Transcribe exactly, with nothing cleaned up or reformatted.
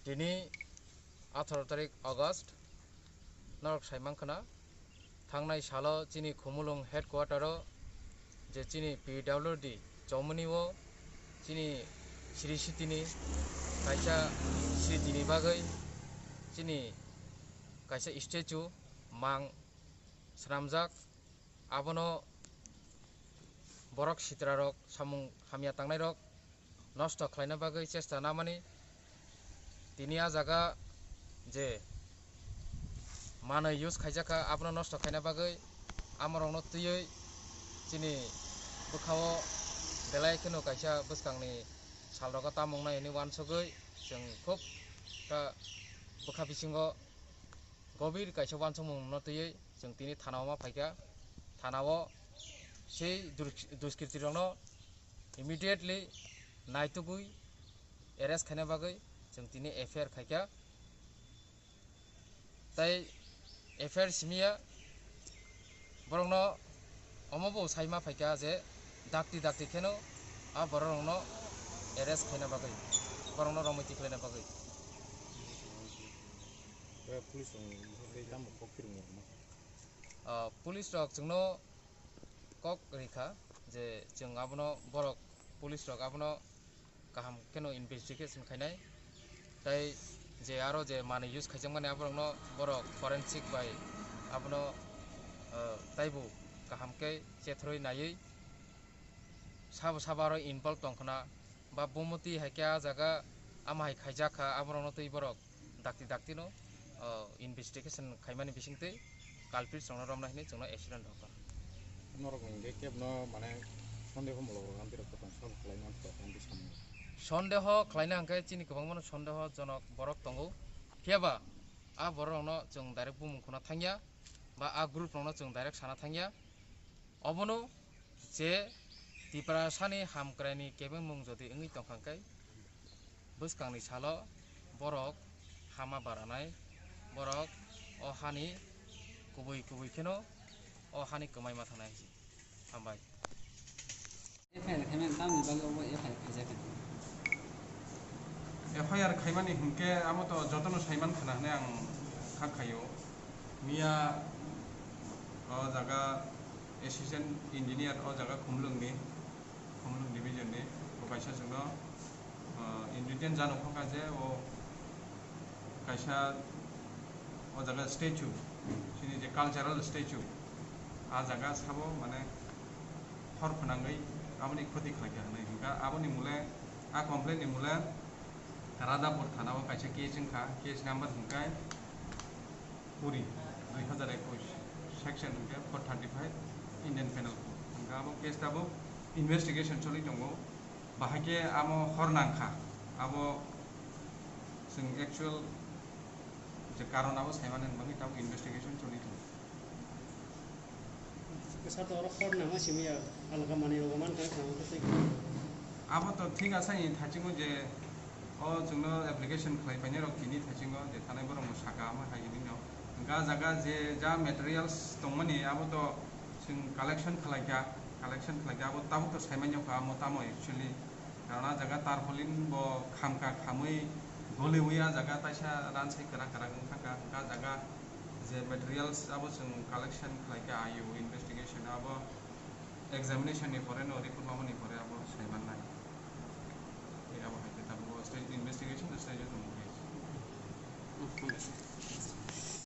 Tini atharo tarik August, norok sai mankha na, thangnai salo chini Khumulwng headquarter o je chini P W D chomoni o chini Sri Sitini kaisa sritini bagwi chini kaisa statue mang swnamjak, abono borok sitrarok samung hamya tangnairok nosto khlaina bagwi chesta namani. Tini a jaga je manwi use khaijakha, abono nosto khaina bagwi amorokno twiwi chini bwkhao belai kheno kaisa bwskangni salrogo tamung nai hwnwi uansugwi chwng khub ta bwkha bisingo gobir kaisa uansukmungno twiwi chwng tini thanao ma phaikha. Thanao sei dus-, duskritirokno immediately naitugwi arrest khaina bagwi chwng tini F I R khaikha. Tai F I R simiya borokno omo bo saima phaikha je dakti dakti kheno a bororokno arrest khaina bagwi, borokno romwi tikhlaina bagwi. Police rok tamo kok phirung rok ma? Ah, police rok chwngno kok rikha je chwng abono borok police rok abono kaham kheno investigation khainai. Tai je aro je manwi use khaijakmani aborokno borok forensic bai abono, ah, taibo kaham khe chethrwi naiwi sabo sabo aro involve tongkhna ba bumoti hai khe a jaga ama hai khaijak kha, aborokno twi borok dakti dakti no, o, investigation khaimani bisingtwi culprits rokno romna hwnwi chwngno accident rwkha. Norok hwnkhe kebno mane sondeho mulok rok amtwi rok kwtang sal khlai manthogo, ang bwskango. Sondeho khlaina hwnkhe chini kwbangmano sondeho jonok borok tongo, phiyaba a borok rokno chwng direct bumung khuna thangya ba a group rokno chwng direct sana thangya. Obono je Tiprasani hamkraini kebengmung jodi wngwi tongkha khe, bwskangni salo borok hama baranai, borok o hani kubui kubui kheno o hani kwmai ma thangnai. Hambai. F I R khaimani tamni bagwi obo F I R khaijakha? F I R khaimani hinkhe amo to jotono saiman khana hwnwi ang kha khaio. Miya o jaga assistant engineer o jaga Khumulwngni, Khumulwng division ni bo kaisa chwngno, o, ingredient jano kha je o kaisa o jaga statue, chini je cultural statue, a jaga sabo mane hor phwnangwi aboni khoti khlaikha hwnwi hwnkha. Aboni mole, a complaint ni mole Radhapur thana o kaisa case wngkha, case number hwnkhe kuri, dui hazar ekush, section hwnkhe four thirty five Indian Penal Code. Hwnkha abo case tabuk investigation choli tongo. Bahai khe amo hor nangkha, abo chwng actual je karon abo saimani bagwi tabuk investigation choli tongo. Bwsa to oro hor nangma simi ya, alga manwi rogo mankha, khna hwnkhe tei. Abo to thik asani thachingo je o chwngno application khlai painai rok tini thachingo je thanai borok no saka amo hai hinwi no. Hwnkha ah jaga je ja materials tongmani abo to chwng collection khlaikha, collection khlaikha abo tabuk to saimanya kha amo tamo actually. Karon ah jaga tarpaulin bo khamkha, khamwi goliwi ah jaga taisa ransai kwrak kwrak wngkha kha, hwnkha ah jaga je materials abo chwng collection khlaikha, I O investigation abo examination ni pore no report